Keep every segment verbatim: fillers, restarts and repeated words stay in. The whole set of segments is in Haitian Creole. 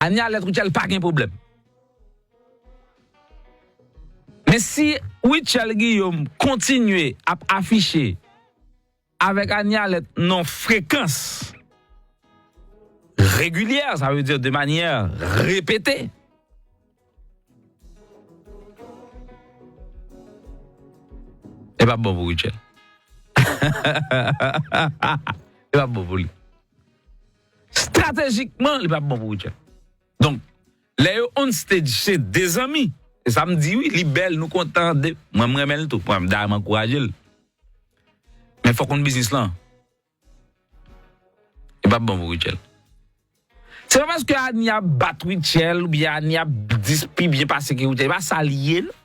Anie Alerte, Rutshelle pa gen pwoblèm. Men si Rutshelle Guillaume kontinye ap afiche avèk Anie Alerte nan frekans regilyè, sa vle di de manyè repete, e p ap bon pou Rutshelle. E p ap bon pou li. Estratejikman, li p ap bon pou Rutshelle. Donk, lè yo on stage, se de zanmi. E sa m di, wi, li bèl, nou kontan de. Mwen, m renmen l tou. Mwen, dayè, m ankouraje l. Men fòk konn biznis lan. E p ap bon pou Rutshelle. Se pa paske Anie ap bat Rutshelle oubyen Anie ap dis pi byen pase ke Rutshelle. E pa sa li ye, non.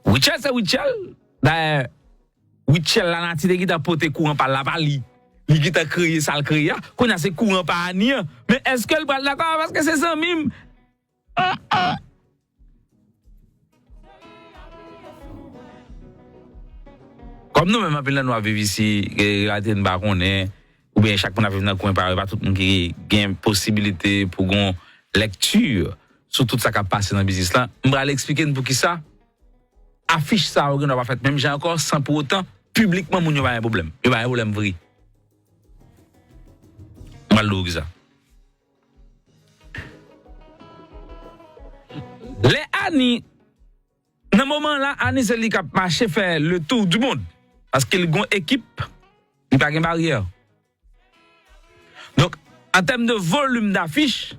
Rutshelle se Rutshelle. Dayè, Rutshelle lanati te gentan pote kouran pa l la pa li. Li gentan kreye sa l kreye a. Kounye a se kouran pa Anie an. Men èske l pral dakò? Paske se zanmi m. Ah, ah. Kòm nou menm anpil nan nou ap viv isi, e, reyalite n pa konnen, oubyen chak moun ap viv nan kwen pa yo, e pa tout moun ki gen posibilite pou gon lèkti sou tout sa k ap pase nan biznis lan. M pral eksplike n poukisa afich sa yo gen dwa pa fèt menm jan ankò, san pou otan, piblikman, moun yo pa gen pwoblèm. Yo pa gen pwoblèm vre. M pral di w kisa. Lè Anie, nan moman la, Anie se li k ap mache fè le tour du monde. Paske li gon ekip, li pa gen baryè. Donk, an tèm de volim dafich,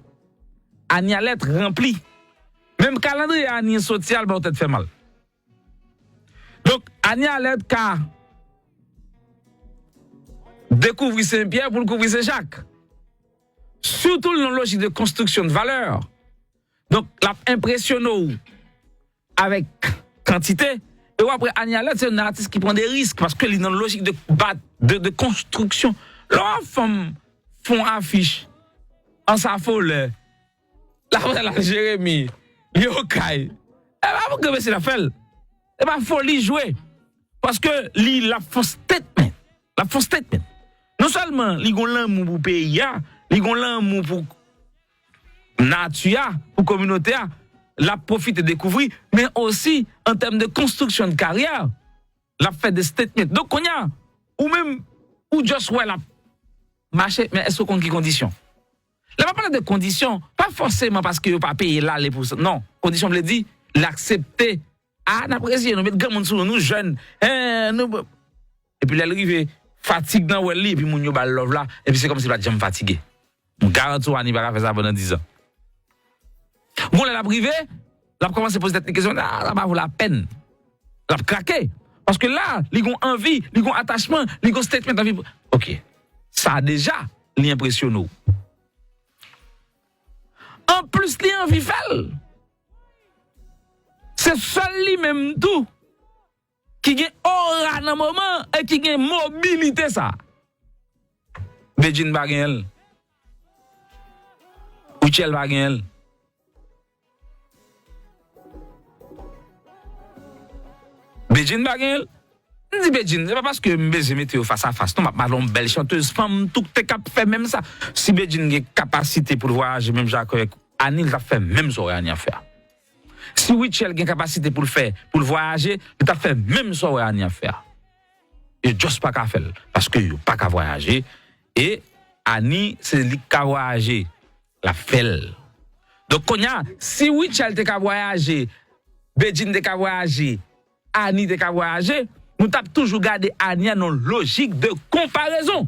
Anie Alerte ranpli. Menm kalandriye Anie soti a, l ba w tèt fè mal. Donk, Anie Alerte ka dekouvri Sen Pyè pou l kouvri Sen Jak. Sitou l nan lojik de konstriksyon de valè. Donk, l ap enpresyone w avèk kantite. E w ap wè Anie Alerte se yon atis ki pran de risk paske li nan lojik de bat, de, de konstriksyon. Lè w ap fanm fon afich an Safolè, l ap al Jeremi, li Okay. E pa pou granmesi l ap fè l. E pa foli jwe. Paske li, l ap fè statement. L ap fè statement. Non sèlman li gon lanmou pou peyi a, li gon lanmou pou nati a, pou kominote a, l ap pwofite dekouvri, men osi an tèm de konstriksyon de karyè, l ap fè de statement. Donk, kounye a, ou menm, ou just wè l ap mache, men èske w konn ki kondisyon? Lè m ap pale de kondisyon, pa fòseman paske yo pa peye l ale pou sa. Non, kondisyon vle di, l aksepte. A, n ap reziye nou, met granmoun sou nou, nou jèn. Hein, nou. Epi lè l rive, fatig nan wè l li, epi moun yo ba l love la, epi se kòmsi l pa t janm fatige. M garanti w, Anie pa ka fè sa pandan diz an. Gon lè l ap rive, l ap kòmanse poze tèt li kesyon, a, sa pa vo lapèn. L ap krake. Paske la, li gon anvi, li gon atachman, li gon statement anvi. Ok. Sa deja, li enpresyone w. Anplis, li anvi fè l. Se sèl li menm tou ki gen ora nan moman e ki gen mobilite sa. Bedjine pa genyen l. Rutshelle pa genyen l. Bedjine pa genyen l. M di Bedjine, se pa paske m bezwen mete yo fas a fas, non, m ap pale yon bèl chantèz fanm tou te k ap fè menm sa. Si Bedjine gen kapasite pou l vwayaje menm jan ak Anie, l t ap fè menm sa w wè Anie ap fè a. Si Rutshelle gen kapasite pou l fè, pou l vwayaje, li t ap fè menm sa w wè Anie ap fè a. Yo just pa ka fè l, paske yo pa ka vwayaje, e Anie, se li k ka vwayaje, l ap fè l. Donk, kounye a, si Rutshelle te ka vwayaje, Bedjine te ka vwayaje, Anie te ka vwayaje, nou t ap toujou gade Anie nan lojik de konparezon.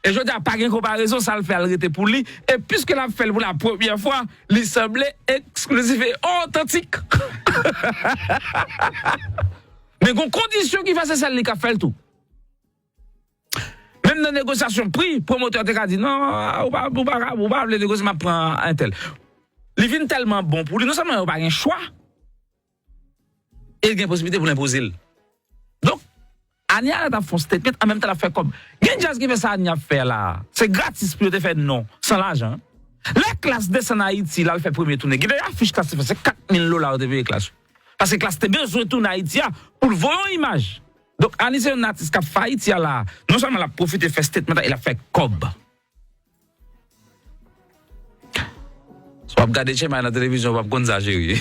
E jodi a, pa gen konparezon, sa l fè a l rete pou li. E piske l ap fè l pou la premyè fwa, li sanble eksklizif e otantik. Men gon kondisyon ki fè se sèl li k ap fè l tou. Menm nan negosyasyon pri, pwomotè te ka di, non, ou pa, ou pa, ou pa vle negosye, m ap pran entèl. Li vin tèlman bon pou li, non sèlman yo pa gen chwa, e l gen posiblite pou l enpoze l. Donk, Anie Alerte ap fè yon statement, an menm tan l ap fè kòb. Gen djaz ki fè sa Anie ap fè la. Se gratis pou yo te fè non, san lajan. Lè Klass desann Ayiti, l al fè premye toune. Gen de afich Klass te fè, se kat mil dola yo te peye Klass. Paske Klass te bezwen tounen Ayiti a pou l voye yon imaj. Donk, Anie se yon atis k ap fè Ayiti a la. Non sèlman l ap pwofite fè statement la, e l ap fè kòb. W ap gade Chemay nan televizyon, w ap konn sa, cheri.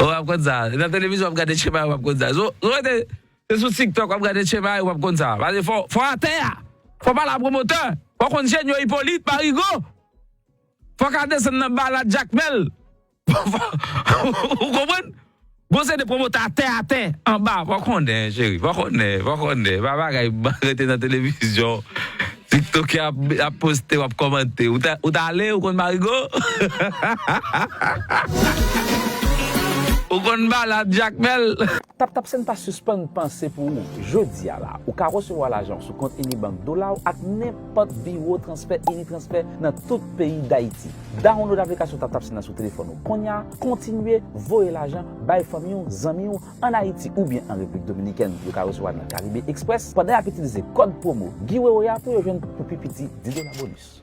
W ap konn sa. Nan televizyon, w ap gade Chemay, w ap konn sa. So, so, se sou TikTok, w ap gade Chemay, w ap konn sa. Paske fò, fò atè a. Fò pale a pwomotè. Fò konn Jenyo Ipolit, Marigo. Fò ka desann nan balad Jakmèl. Ou konprann? Gon seri de pwomotè atè, atè, anba. Fò konnen, cheri. Fò konnen, fò konnen. Pa bagay, rete nan televizyon. TikTok ap, ap poste, w ap kòmante. Ou ta, ou ta ale, ou konn Marigo? Ou konn balad Jakmèl? Tap Tap Send pa sispann panse pou ou. Jodi a la, ou ka resevwa lajan sou kont Inibank dola w ak nenpòt biwo transfè Initransfè nan tout peyi Dayiti. Download aplikasyon Tap Tap Send nan sou telefòn ou kounye a, kontinye voye lajan bay fanmi w, zanmi w ann Ayiti oubyen an Repiblik Dominikèn. Yo ka resevwa nan Caribe Express pandan y ap itilize kòd pwomo Guy Wewe a pou yo jwenn pou pi piti dis dola bonus.